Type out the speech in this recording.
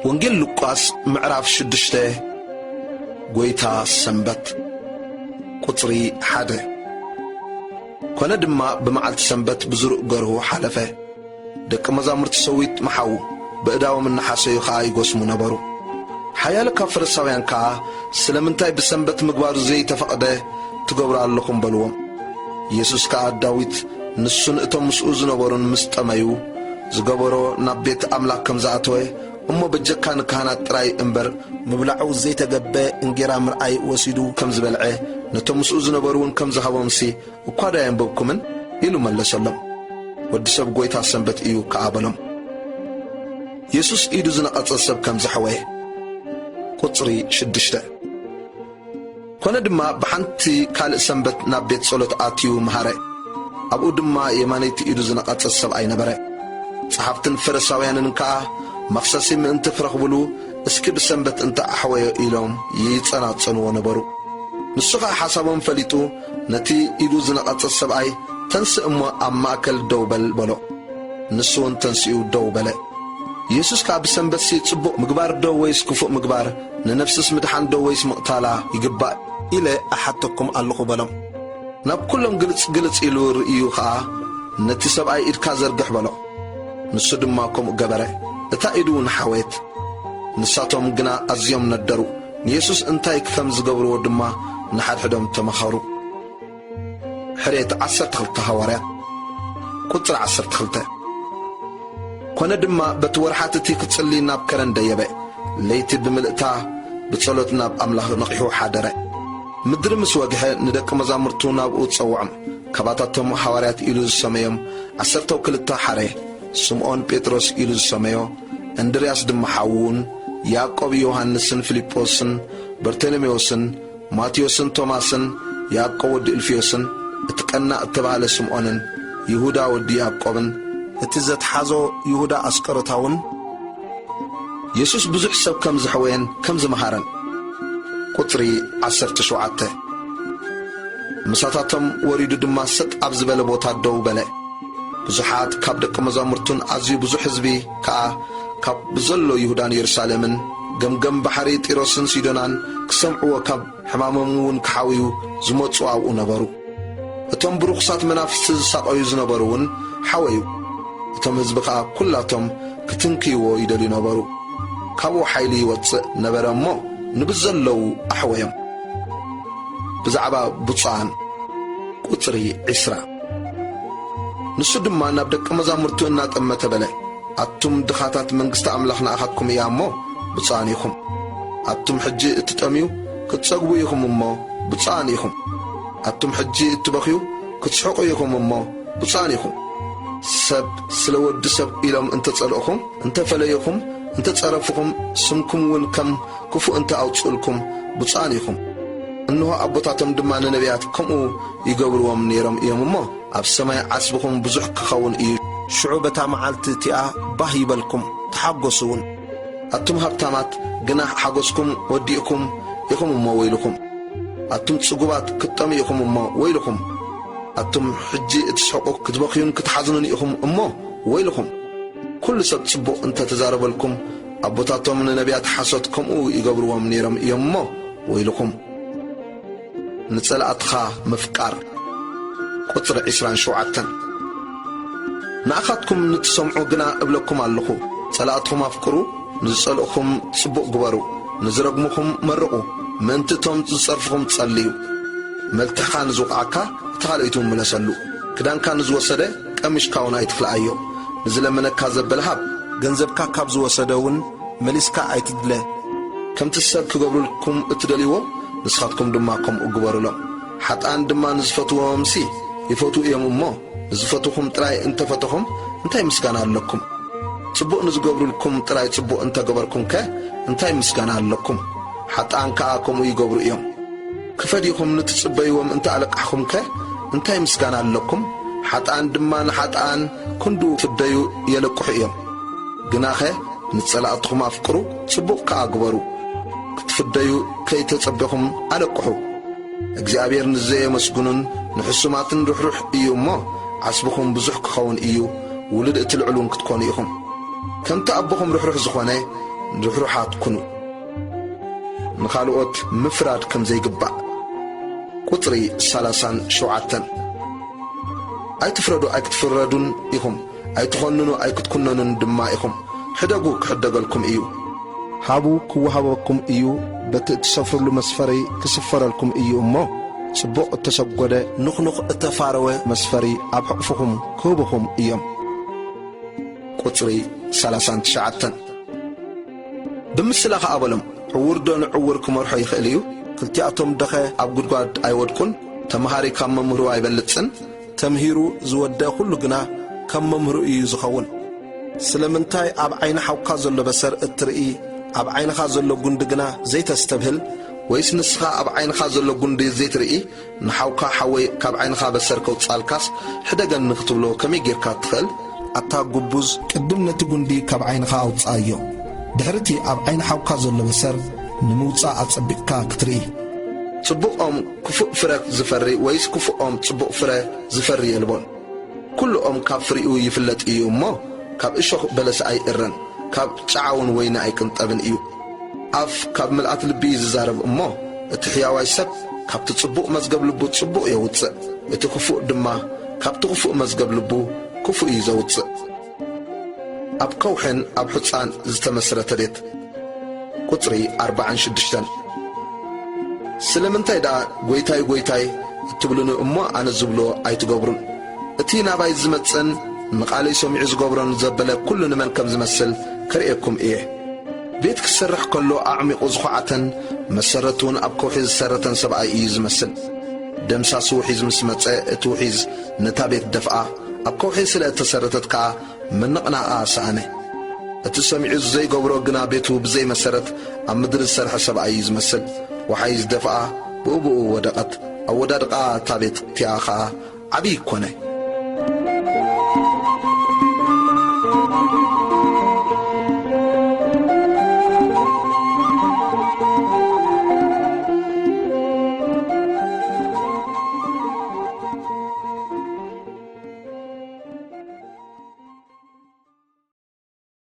ወንጌል ሉቃስ ምዕራፍ ሽዱሽተ። ጐይታ ሰንበት ቁጽሪ ሓደ። ኮነ ድማ ብመዓልቲ ሰንበት ብዝሩእ ገርሁ ሓለፈ። ደቂ መዛሙርቲ ሰዊት መሓዉ፣ ብእዳዎም እናሓሰዩ ኸኣ ይጎስሙ ነበሩ። ሓያሎ ካብ ፈሪሳውያን ከኣ፣ "ስለምንታይ ብሰንበት ምግባሩ ዘይተፈቕደ ትገብሩ ኣለኹም?" በልዎም። ኢየሱስ ከኣ፣ "ዳዊት ንሱን እቶም ምስኡ ዝነበሩን ምስ ጠመዩ፣ ዝገበሮ ናብ ቤት ኣምላኽ ከም ዝኣተወ፣ እሞ በጀካ ንካህናት ጥራይ እምበር፣ ምብላዑ ዘይተገብበ እንጌራ ምርኣይ ወሲዱ ከም ዝበልዐ፣ ነቶም ምስኡ ዝነበሩ እውን ከም ዝሃቦምሲ እኳ ዶ ኣየንበብኩምን?" ኢሉ መለሰሎም። "ወዲ ሰብ ጐይታ ሰንበት እዩ ከኣ" በሎም። የሱስ ኢዱ ዝነቐጸ ሰብ ከም ዘሕወየ። ቁጽሪ ሽዱሽተ። ኮነ ድማ ብሓንቲ ካልእ ሰንበት ናብ ቤት ጸሎት ኣትዩ መሃረ። ኣብኡ ድማ የማነይቲ ኢዱ ዝነቐጸ ሰብኣይ ነበረ። ጸሓፍትን ፈሪሳውያንን ከኣ መኽሰሲ ምእንቲ ክረኽብሉ፣ "እስኪ ብሰንበት እንተ ኣሕወዮ" ኢሎም ይጸናጸንዎ ነበሩ። ንሱ ኸኣ ሓሳቦም ፈሊጡ፣ ነቲ ኢዱ ዝነቐጸ ሰብኣይ፣ "ተንስእ እሞ ኣብ ማእከል ደው በል" በሎ። ንሱ እውን ተንሲኡ ደው በለ። የሱስ ከኣ፣ "ብሰንበትሲ ጽቡቕ ምግባር ዶ ወይስ ክፉእ ምግባር፣ ንነፍስስ ምድሓን ዶ ወይስ ምቕታላ ይግባእ ኢለ እሓተኩም ኣለኹ" በሎም። ናብ ኩሎም ግልጽ ግልጽ ኢሉ ርእዩ ኸኣ፣ "ነቲ ሰብኣይ ኢድካ ዘርግሕ" በሎ። ንሱ ድማ ከምኡ ገበረ። እታ ኢዱ እውን ሓወየት። ንሳቶም ግና ኣዝዮም ነደሩ። ንየሱስ እንታይ ከም ዝገብርዎ ድማ ንሓድሕዶም ተመኸሩ። ሕርየት ዓሰርተ ክልተ ሃዋርያት፣ ቁጽሪ ዓሰርተ ክልተ። ኮነ ድማ በቲ ወርሓት እቲ ክጽሊ ናብ ከረን ደየበ። ለይቲ ብምልእታ ብጸሎት ናብ ኣምላኽ ነቒሑ ሓደረ። ምድሪ ምስ ወግሐ ንደቂ መዛሙርቱ ናብኡ ጸውዖም። ካባታቶም ሃዋርያት ኢሉ ዝሰመዮም ዓሰርተው ክልተ ሓረ፣ ስምዖን ጴጥሮስ ኢሉ ዝሰመዮ፣ እንድርያስ ድማ ሓዉን፣ ያዕቆብ፣ ዮሃንስን ፊልጶስን፣ በርተሎሜዎስን፣ ማቴዎስን ቶማስን፣ ያዕቆብ ወዲ እልፍዮስን፣ እቲ ቀናእ እተባህለ ስምዖንን፣ ይሁዳ ወዲ ያዕቆብን፣ እቲ ዘትሓዞ ይሁዳ ኣስቀሮታውን። የሱስ ብዙሕ ሰብ ከም ዘሕወየን ከም ዝመሃረን። ቁጽሪ ዓሰርተ ሸውዓተ። ምሳታቶም ወሪዱ ድማ ሰጥ ኣብ ዝበለ ቦታ ደው በለ። ብዙሓት ካብ ደቂ መዛሙርቱን ኣዝዩ ብዙሕ ህዝቢ ከኣ ካብ ብዘሎ ይሁዳን የሩሳሌምን፣ ገምገም ባሕሪ ጢሮስን ሲዶናን ክሰምዕዎ፣ ካብ ሕማሞም እውን ክሓውዩ ዝመጹ ኣብኡ ነበሩ። እቶም ብርኹሳት መናፍስቲ ዝሳቐዩ ዝነበሩ እውን ሓወዩ። እቶም ህዝቢ ኸኣ ኵላቶም ክትንክይዎ ይደልዩ ነበሩ። ካብኡ ሓይሊ ይወጽእ ነበረ እሞ፣ ንብዘለዉ ኣሕወዮም። ብዛዕባ ብፁዓን፣ ቁጽሪ ዕስራ። ንሱ ድማ ናብ ደቀ መዛሙርቱ እናጠመተ በለ፣ ኣቱም ድኻታት፣ መንግስቲ ኣምላኽ ንኣኻትኩም እያ እሞ ብፁዓን ኢኹም። ኣቱም ሕጂ እትጠምዩ ክትጸግቡ ኢኹም እሞ ብፁዓን ኢኹም። ኣቱም ሕጂ እትበኽዩ ክትስሕቑ ኢኹም እሞ ብፁዓን ኢኹም። ሰብ ስለ ወዲ ሰብ ኢሎም እንተጸልእኹም፣ እንተፈለዩኹም፣ እንተጸረፍኹም፣ ስምኩም እውን ከም ክፉእ እንተ ኣውጽኡልኩም ብፁዓን ኢኹም። እንሆ ኣቦታቶም ድማ ንነቢያት ከምኡ ይገብርዎም ነይሮም እዮም እሞ፣ ኣብ ሰማይ ዓስብኹም ብዙሕ ክኸውን እዩ። ሽዑ በታ መዓልቲ እቲኣ ባህ ይበልኩም፣ ተሓጎሱ እውን። ኣቱም ሃብታማት ግና ሓጎስኩም ወዲእኩም ኢኹም እሞ ወይልኹም። ኣቱም ጽጉባት ክትጠምዩ ኢኹም እሞ ወይልኹም። ኣቱም ሕጂ እትስሕቁ ክትበኽዩን ክትሓዝኑን ኢኹም እሞ ወይልኹም። ኩሉ ሰብ ጽቡቕ እንተ ተዛረበልኩም፣ ኣቦታቶም ንነቢያት ሓሶት ከምኡ ይገብርዎም ነይሮም እዮም እሞ ወይልኹም። ንጸላእትኻ ምፍቃር። ቁጽሪ ዕስራን ሸውዓተን። ንኣኻትኩም ንትሰምዑ ግና እብለኩም ኣለኹ፣ ጸላእትኹም ኣፍቅሩ፣ ንዝጸልእኹም ጽቡቕ ግበሩ፣ ንዝረግሙኹም መርቑ፣ ምእንቲ እቶም ዝጸርፍኹም ጸልዩ። መልክዕካ ንዝውቕዓካ፣ እታ ካልኣይቲ እውን ምለሰሉ። ክዳንካ ንዝወሰደ፣ ቀሚሽካ እውን ኣይትኽልኣዮ። ንዝለመነካ ዘበለ ሃብ። ገንዘብካ ካብ ዝወሰደ እውን መሊስካ ኣይትድለ። ከምቲ ሰብ ክገብሩልኩም እትደልይዎ፣ ንስኻትኩም ድማ ከምኡ ግበሩሎም። ሓጥኣን ድማ ንዝፈትዎምሲ ይፈትዉ እዮም እሞ፣ ንዝፈትኹም ጥራይ እንተፈተኹም እንታይ ምስጋና ኣለኩም? ጽቡቕ ንዝገብሩልኩም ጥራይ ጽቡቕ እንተገበርኩምከ እንታይ ምስጋና ኣለኩም? ሓጥኣን ከኣ ከምኡ ይገብሩ እዮም። ክፈድይኹም ንትጽበይዎም እንተ ኣለቃሕኹምከ እንታይ ምስጋና ኣለኩም? ሓጥኣን ድማ ንሓጥኣን ክንድኡ ፍደዩ የለቅሑ እዮም። ግናኸ ንጸላእትኹም ኣፍቅሩ፣ ጽቡቕ ከኣ ግበሩ። ክትፍደዩ ከይተጸበኹም ኣለቅሑ። እግዚኣብሔር ንዘየመስግኑን ንሕሱማትን ርሕሩሕ እዩ እሞ፣ ዓስብኹም ብዙሕ ክኸውን እዩ፣ ውሉድ እቲ ልዕሉን ክትኮኑ ኢኹም። ከምቲ ኣቦኹም ርሕሩሕ ዝኾነ፣ ርሕሩሓት ኩኑ። ንኻልኦት ምፍራድ ከም ዘይግባእ። ቁጽሪ ሰላሳን ሸውዓተን። ኣይትፍረዱ ኣይክትፍረዱን ኢኹም፣ ኣይትኾንኑ ኣይክትኩነኑን ድማ ኢኹም። ሕደጉ ክሕደገልኩም እዩ። ሃቡ ክወሃበኩም እዩ፣ በቲ እትሰፍርሉ መስፈሪ ክስፈረልኩም እዩ እሞ፣ ጽቡቕ እተሰጎደ፣ ንኹንኹ እተፋረወ መስፈሪ ኣብ ሕቕፍኹም ክህቡኹም እዮም። ቁጽሪ ሰላሳን ትሽዓተን። ብምስላ ኸኣ በሎም፣ ዕዉር ዶ ንዕዉር ክመርሖ ይኽእል እዩ? ክልቲኣቶም ደኸ ኣብ ጉድጓድ ኣይወድቁን? ተምሃሪ ካብ መምህሩ ኣይበልጽን? ተምሂሩ ዝወደ ኩሉ ግና ከም መምህሩ እዩ ዝኸውን። ስለምንታይ ኣብ ዓይኒ ሓውካ ዘሎ በሰር እትርኢ፣ ኣብ ዓይንኻ ዘሎ ጉንዲ ግና ዘይተስተብህል? ወይስ ንስኻ ኣብ ዓይንኻ ዘሎ ጉንዲ ዘይትርኢ፣ ንሓውካ ሓወይ ካብ ዓይንኻ በሰር ከውጻልካስ ሕደገኒ ክትብሎ ከመይ ጌርካ ትኽእል? ኣታ ግቡዝ፣ ቅድም ነቲ ጉንዲ ካብ ዓይንኻ ኣውጽኣዮ። ድሕርቲ ኣብ ዓይኒ ሓውካ ዘሎ በሰር ንምውጻእ ኣጸቢቕካ ክትርኢ። ጽቡቕ ኦም ክፉእ ፍረ ዝፈሪ ወይስ ክፉእ ኦም ጽቡቕ ፍረ ዝፈሪ የልቦን። ኩሉ ኦም ካብ ፍሪኡ ይፍለጥ እዩ እሞ፣ ካብ እሾኽ በለስ ኣይእረን፣ ካብ ጨዓውን ወይኒ ኣይቅንጠብን እዩ። ኣፍ ካብ ምልኣት ልቢ እዩ ዝዛረብ እሞ፣ እቲ ሕያዋይ ሰብ ካብቲ ጽቡቕ መዝገብ ልቡ ጽቡቕ የውጽእ፣ እቲ ክፉእ ድማ ካብቲ ክፉእ መዝገብ ልቡ ክፉእ እዩ ዘውጽእ። ኣብ ከውሕን ኣብ ሑጻን ዝተመስረተ ቤት። ቁጽሪ ኣርባዓን ሽዱሽተን። ስለምንታይ ደኣ "ጐይታይ፣ ጐይታይ" እትብሉኒ እሞ ኣነ ዝብሎ ኣይትገብሩን? እቲ ናባይ ዝመጽእን ንቓለይ ሰሚዑ ዝገብሮን ዘበለ ኩሉ ንመን ከም ዝመስል ከርእየኩም እየ። ቤት ክሰርሕ ከሎ ኣዕሚቑ ዝኹዓተን መሰረቱ እውን ኣብ ከውሒ ዝሰረተን ሰብኣይ እዩ ዝመስል። ደምሳሲ ውሒዝ ምስ መጸ፣ እቲ ውሒዝ ነታ ቤት ደፍኣ፣ ኣብ ከውሒ ስለ እተሰረተት ከኣ ምንቕናቓ ሰኣነ። እቲ ሰሚዑ ዘይገብሮ ግና ቤቱ ብዘይ መሰረት ኣብ ምድሪ ዝሰርሐ ሰብኣይ እዩ ዝመስል። ወሓይዝ ደፍኣ፣ ብኡ ብኡ ወደቐት። ኣወዳድቓ እታ ቤት እቲኣ ኸኣ ዓብዪ ኮነ።